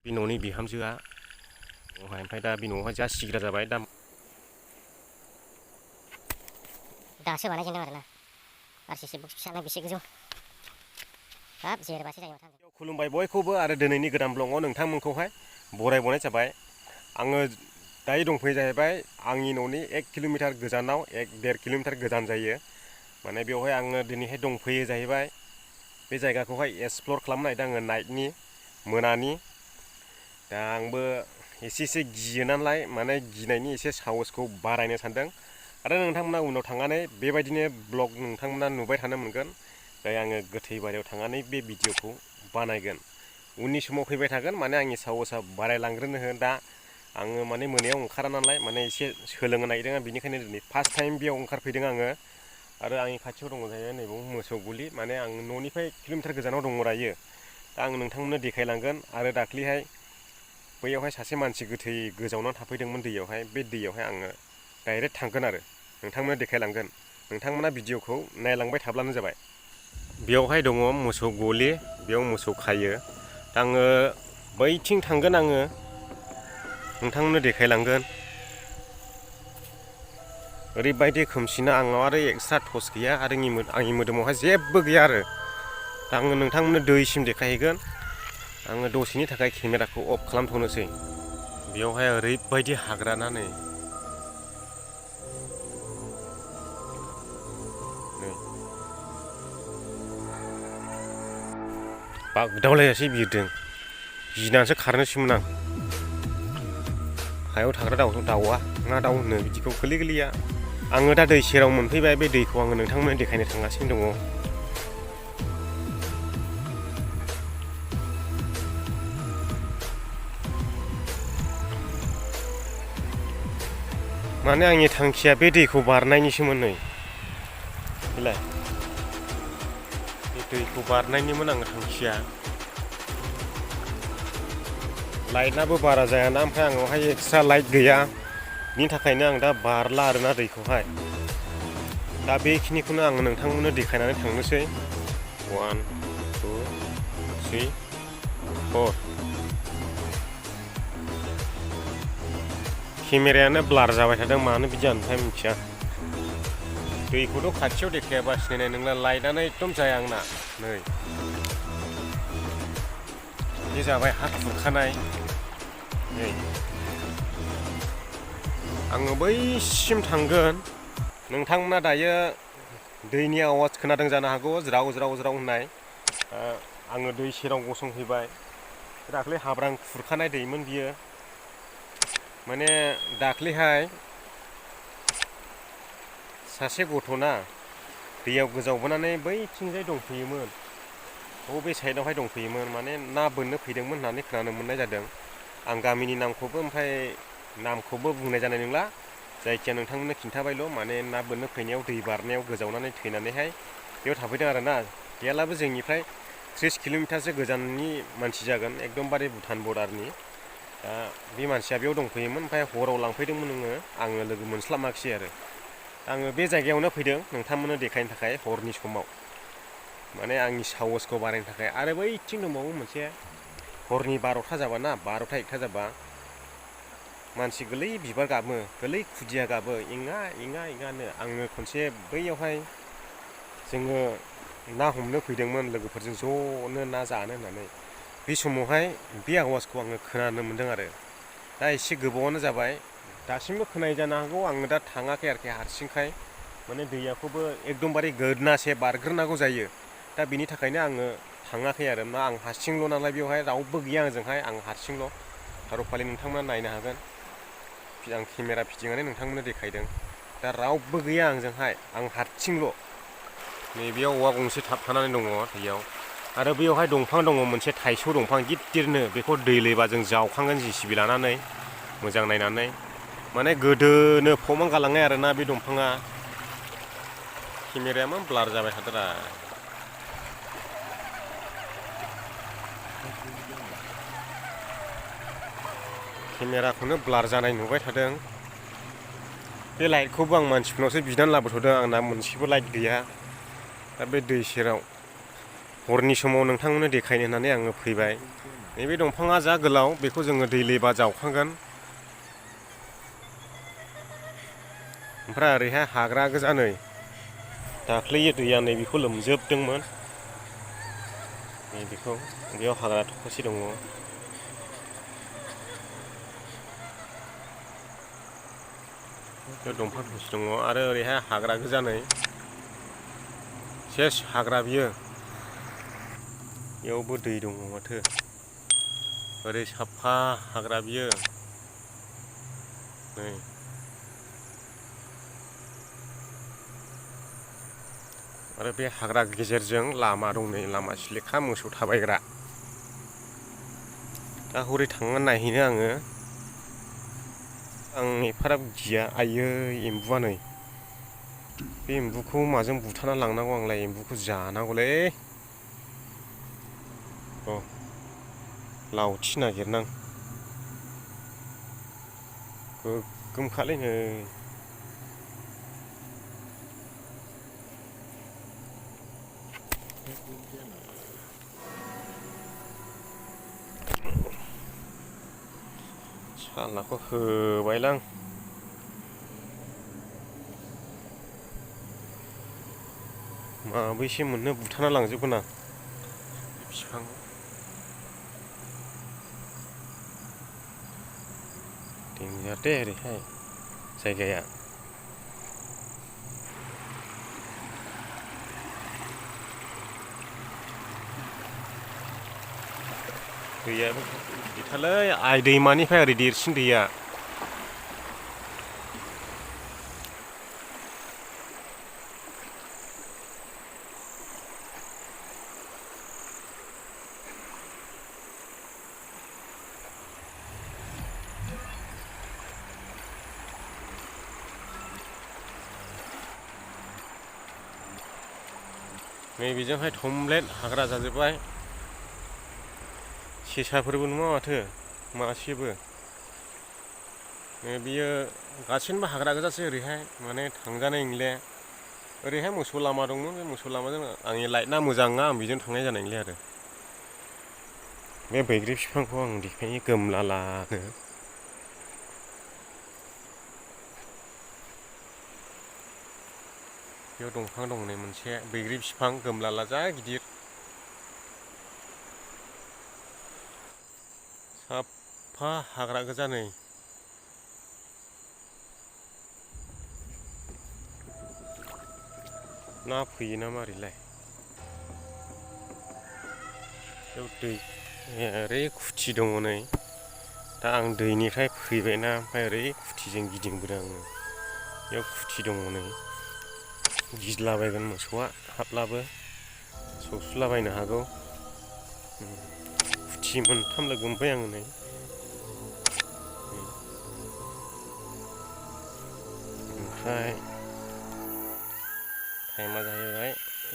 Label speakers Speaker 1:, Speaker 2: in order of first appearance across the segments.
Speaker 1: बे न'नि बिहामजोआ ओमफ्राय दा बे न'आवहाय जा सिग्रा जाबाय दा
Speaker 2: दासो बानायजेनदों आरोना आरसीसी बक्स फिसाना बेसे गोजौ हाब जेरबासो जायो माथो।
Speaker 1: खुलुमबाय बयखौबो आरो दिनैनि गोदान ब्लगाव नोंथांमोनखौहाय बरायबावनाय जाबाय। आङो दायो दंफैयो जाहैबाय आंनि न'नि 1 किल'मिटार गोजानाव 1-1.5 किल'मिटार गोजान जायो। माने बेवहाय आङो दिनैहाय दंफैयो जाहैबाय। बे जायगाखौहाय एक्सप्लर खालामनो नागिरदों आङो नाइटनि मोनानि। दा आंबो एसे गियो नालाय माने गिनायनि एसे साहसखौ बारायनो सानदों। आरो नोंथांमोना उनाव थांनानै बेबायदिनो ब्लग नोंथांमोना नुबाय थानो मोनगोन। जाय आङो गोथै बारियाव थांनानै बे भिडिअखौ बानायगोन। उननि समाव फैबाय थागोन माने आंनि साहसआ बारायलांग्रोनो हो। दा आङो माने मोनायाव ओंखारा नालाय माने एसे सोलोंनो नागिरदों आं बेनिखायनो दिनै फार्स्ट टाइम बेयाव ओंखारफैदों आङो। आरो आंनि खाथियाव दङ जाहैबाय नैबाव मोसौ गलि माने आं न'निफ्राय किल'मिटार गोजानाव दङ दायो। दा आं नोंथांमोननो देखायलांगोन। आरो दाख्लैहाय बैयावहाय सासे मानसि गोथै गोजावनानै थाफैदोंमोन दैयावहाय। बे दैयावहाय आङो डाइरेक्ट थांगोन आरो नोंथांमोननो देखायलांगोन। नोंथांमोना भिडिअखौ नायलांबाय थाब्लानो जाबाय। बेयावहाय दङ मोसौ गलि, बेयाव मोसौ खायो। दा आङो बैथिं थांगोन आङो नोंथांमोननो देखायलांगोन। ओरैबायदि खोमसिना आंनाव आरो एक्सट्रा टर्च गैया आरो आंनि मोदोमावहाय जेबो गैया आरो। दा आङो नोंथांमोननो दैसिम देखायहैगोन। आङो दसेनि थाखाय केमेराखौ अफ खालामथ'नोसै। बेयावहाय ओरैबायदि हाग्राना नै बागदावलायनासो बिरदों। गिनानैसो खारनोसैमोन आं। हायाव थाग्रा दाउआ मा दाउ होनो बिदिखौ गोरलै-गोरलैया। आङो दा दै सेराव मोनफैबाय। बे दैखौ आङो नोंथांमोननो देखायनो थांगासिनो दङ। माने आंनि थांखिया बे दैखौ बारनायनिसोमोन नै। बेलाय बे दैखौ बारनायनिमोन आङो थांखिया। लाइटआबो बारा जायाना ओमफ्राय आंनावहाय एक्सट्रा लाइट गैया। बिनि थाखायनो आं दा बारला आरोना दैखौहाय। दा बेखिनिखौनो आङो नोंथांमोननो देखायनानै थांनोसै। 1 2 3 4 केमेरायानो ब्लार जाबाय थादों मानो बिदि जादोंथाय मिथिया। दैखौथ' खाथियाव देखायाबा सिनायनाय नंला। लाइटआनो एकदम जाया आंना नै। बे जाबाय हा खुरखानाय नै। आङो बैसिम थांगोन। नोंथांमोना दायो दैनि आवाज खोनादों जानो हागौ ज्राव ज्राव ज्राव होननाय। आङो दै सेराव गसंफैबाय। दाख्लै हाब्रां खुरखानाय दैमोन बियो। माने दाख्लैहाय सासे गथ'ना दैयाव गोजावबोनानै बैथिंजाय दंफैयोमोन। बबे साइडआवहाय दंफैयोमोन माने ना बोननो फैदोंमोन होननानै खोनानो मोननाय जादों। आं गामिनि नामखौबो ओमफ्राय नामखौबो बुंनाय जानाय नंला। जायखिया नोंथांमोननो खिन्थाबायल' माने ना बोननो फैनायाव दै बारनायाव गोजावनानै थैनानैहाय बेयाव थाफैदों आरोना। गैयालाबो जोंनिफ्राय 30 किल'मिटारसो गोजाननि मानसि जागोन एकदमबारे भुटान बर्डारनि। दा बे मानसिया बेयाव दंफैयोमोन ओमफ्राय हराव लांफैदोंमोन आङो लोगो मोनस्लाबाखिसै आरो। आङो बे जायगायावनो फैदों नोंथांमोननो देखायनो थाखाय हरनि समाव। माने आंनि साहसखौ बारायनो थाखाय। आरो बैथिं दंबावो मोनसे हरनि 12ता जाबा ना 12ता 1ता जाबा मानसि गोरलै बिबार गाबो, गोरलै खुदिया गाबो इङा इङा इङानो। आङो खनसे बैयावहाय जोङो ना हमनो फैदोंमोन लोगोफोरजों ज'नो ना जानो होननानै। बे समावहाय बे आवाजखौ आङो खोनानो मोन्दों आरो। दा एसे गोबावानो जाबाय दासिमबो खोनायो जानो हागौ। आङो दा थाङाखै आरोखि हारसिंखाय। माने दैयाखौबो एकदमबारे गोदनासे बारग्रोनांगौ जायो। दा बिनि थाखायनो आङो थाङाखै आरो मा आं हारसिंल' नालाय बेवहाय रावबो गैया आंजोंहाय। आं हारसिंल'। खार'खालि नोंथांमोना नायनो हागोन। आं केमेरा फिदिंनानै नोंथांमोननो देखायदों। दा रावबो गैया आंजोंहाय आं हारसिंल'। नैबेयाव औवा गंसे थाबथानानै दङ दैयाव। आरो बैयावहाय दंफां दङ मोनसे थाइसौ दंफां गिदिरनो। बेखौ दै लैबा जों जावखांगोन JCB लानानै मोजां नायनानै। माने गोदोनो फबनानै गालांनाय आरोना बे दंफाङा। केमेरायानो ब्लार जाबाय थादोंरा। केमेराखौनो ब्लार जानाय नुबाय थादों। बे लाइटखौबो आं मानसिफोरनावसो बिनानै लाबोथ'दों। आंना मोनसेबो लाइट गैया। दा बे दै सेराव हरनि समाव नोंथांमोननो देखायनो होननानै आङो फैबाय। नैबे दंफाङा जा गोलाव बेखौ जोङो दै लेबा जावखांगोन। ओमफ्राय ओरैहाय हाग्रा गोजा नै दाख्लै दैया नैबेखौ लोमजोबदोंमोन। नैबेखौ बेयाव हाग्रा थख'से दङ। बेयाव दंफां थसे दङ आरो ओरैहाय हाग्रा गोजा नै सेस हाग्रा बियो। बेयावबो दै दङ माथो। ओरै साफा हाग्रा बियो नै। आरो बे हाग्रा गेजेरजों लामा दं नै लामा सिलेखा मोसौ थाबायग्रा। दा हरै थांनानै नायहैनो आङो। आं एफाराब गिया आयै एम्बुआ नै। बे एम्बुखौ माजों बुथारना लांनांगौ आंलाय एम्बुखौ जानांगौलै। अ लावथि नागिरनां। गोगोमखालै नै। सालाखौ होबायलां। माबैसे मोननो बुथारना लांजोबगोन आं बिफां। देन्जार दे ओरैहाय जायगाया। दैयाबो गिदिरथारलै आइ दैमानिफ्राय ओरै देरसिन दैया। नैबेजोंहाय थमब्लेट हाग्रा जाजोब्बाय। सेसाफोरबो नुवा माथो मासेबो। बियो गासिनबो हाग्रा गोजासो ओरैहाय माने थांजानाय नंले। ओरैहाय मोसौ लामा दंमोन बे मोसौ लामाजों आंनि लाइटआ मोजां नङा आं बेजों थांनाय जानाय नंला आरो। बे बैग्रि बिफांखौ आं देखायनो गोमलालानो। बेयाव दंफां दं नै मोनसे बैग्रि बिफां गोमलाला जा गिदिर। साफा हाग्रा गोजा नै। ना फैयो ना मारैलाय। बेयाव दै ओरै खुथि दङ नै। दा आं दैनिफ्राय फैबायना ओमफ्राय ओरै खुथिजों गिदिंबोदों आङो। बेयाव खुथि दङ नै गिज्लाबायगोन मोसौआ हाबलाबो। सौसुलाबायनो हागौ। खुथि मोनथाम लोगो मोनबाय आङो नै। ओमफ्राय टाइमा जाहैबाय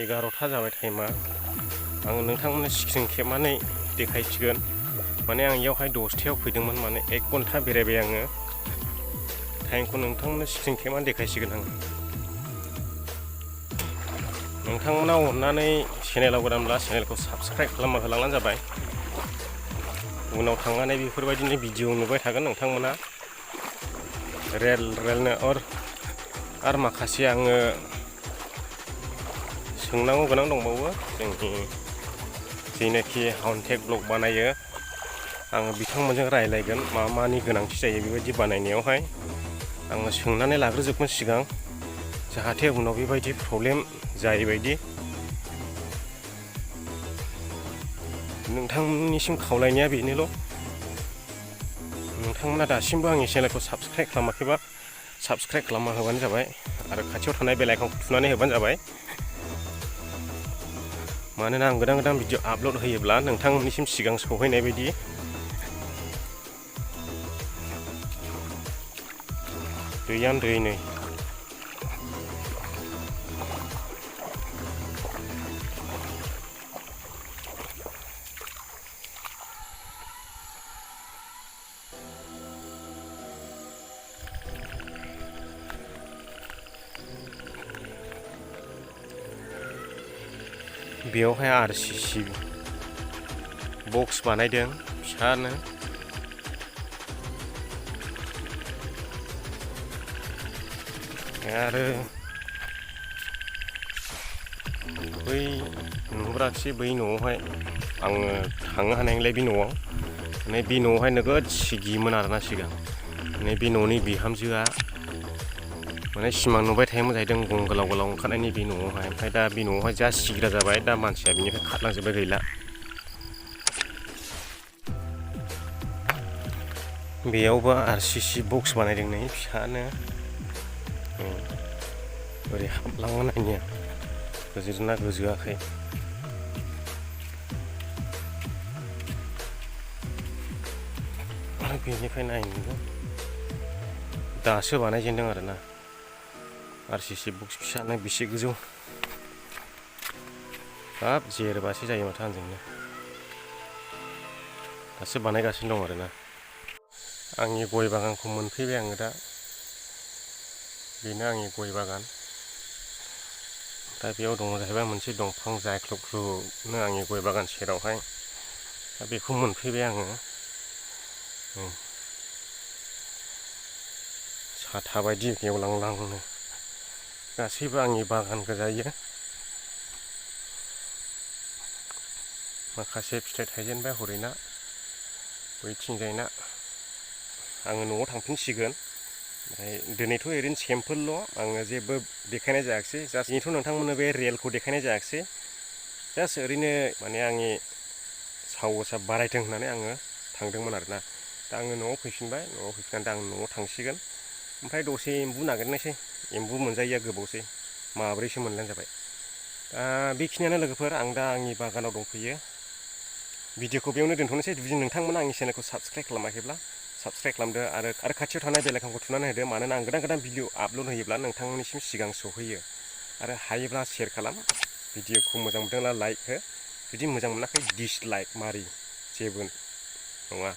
Speaker 1: 11था जाबाय टाइमा। आङो नोंथांमोननो स्क्रिन खेबनानै देखायसिगोन। माने आं इयावहाय 10थायाव फैदोंमोन माने 1 घन्टा बेरायबाय आङो। टाइमखौ नोंथांमोननो स्क्रिन खेबनानै देखायसिगोन आं। नोंथांमोना अननानै चेनेलाव गोदानब्ला चेनेलखौ साबस्क्राइब खालामना होलांबानो जाबाय। उनाव थांनानै बेफोरबायदिनो भिडिअ नुबाय थागोन नोंथांमोना रेलनो आरो माखासे आङो सोंनांगौ गोनां दंबावो जोंनि जेनाखि हाउनटेक ब्लग बानायो आङो बिथांमोनजों रायज्लायगोन मानि गोनांथि जायो बेबायदि बानायनायावहाय। आङो सोंनानै लाग्रोजोबगोन सिगां जाहाथे उनाव बेबायदि प्रब्लेम जायैबायदि। नोंथांनिसिम खावलायनाया बेनोल'। नोंथांमोना दासिमबो आंनि चेनेलखौ साबस्क्राइब खालामाखैबा साबस्क्राइब खालामना होबानो जाबाय आरो खाथियाव थानाय बेल आइकनखौ थुनानै होबानो जाबाय। मानोना आं गोदान गोदान भिडिअ आपल'ड होयोब्ला नोंथांमोननिसिम सिगां सौहैनाय बायदि। दैयानो दै नै। बेयावहाय RCC बक्स बानायदों फिसानो। आरो बै नुहुराखिसै बै न'आवहाय आङो थांनो हानाय नंलाय बे न'आव। माने बे न'आवहाय नोगोद सिगियोमोन आरोना सिगां। माने बे न'नि बिहामजोआ माने सिमां नुबाय थायोमोन जाहैदों गं गोलाव गोलाव ओंखारनायनि बे न'आवहाय। ओमफ्राय दा बे न'आवहाय जा सिगिग्रा जाबाय, दा मानसिया बिनिफ्राय खारलांजोब्बाय गैला। बेयावबो RCC बक्स बानायदों नै फिसानो। ओरै हाबलाङो नायनो गोजोरना गोजोआखै। आरो बेनिफ्राय नायनो दासो बानायजेनदों आरोना RCC बक्स फिसानो बेसे गोजौ। हाब जेरबासो जायो माथो आंजोंनो। दासो बानायगासिनो दं आरोना। आंनि गय बागानखौ मोनफैबाय आङो दा। बेनो आंनि गय बागान। दा बेयाव दङ जाहैबाय मोनसे दंफां जायख्लुख्लुनो आंनि गय बागान सेरावहाय। दा बेखौ मोनफैबाय आङो। साथा बायदि गेवलांलांनो गासैबो आंनि बागान गोजायो। माखासे फिथाइ थाइजेनबाय हरैना बैथिंजायना। आङो न'आव थांफिनसिगोन। ओमफ्राय दिनैथ' ओरैनो सेम्पोलल', आङो जेबो देखायनाय जायाखिसै। जास्ट दिनैथ' नोंथांमोननो बे रियेलखौ देखायनाय जायाखिसै। जास्ट ओरैनो माने आंनि साहसआ बारायथों होननानै आङो थांदोंमोन आरोना। दा आङो न'आव फैफिनबाय। न'आव फैफिननानै दा आं न'आव थांसिगोन। ओमफ्राय दसे एम्बु नागिरनोसै। एम्बु मोनजायैया गोबावसै, माब्रैसो मोनलायानो जाबाय। दा बेखिनियानो लोगोफोर, आं दा आंनि बागानाव दंफैयो। भिडिअखौ बेयावनो दोनथ'नोसै। जुदि नोंथांमोना आंनि चेनेलखौ साबस्क्राइब खालामाखैब्ला साबस्क्राइब खालामदो आरो खाथियाव थानाय बेल आइकनखौ थुनानै होदो। मानोना आं गोदान गोदान भिडिअ आपल'ड होयोब्ला नोंथांमोननिसिम सिगां सौहैयो। आरो हायोब्ला शेयार खालाम। भिडिअखौ मोजां मोनदोंब्ला लाइक हो। जुदि मोजां मोनाखै डिसलाइक मारि, जेबो नङा।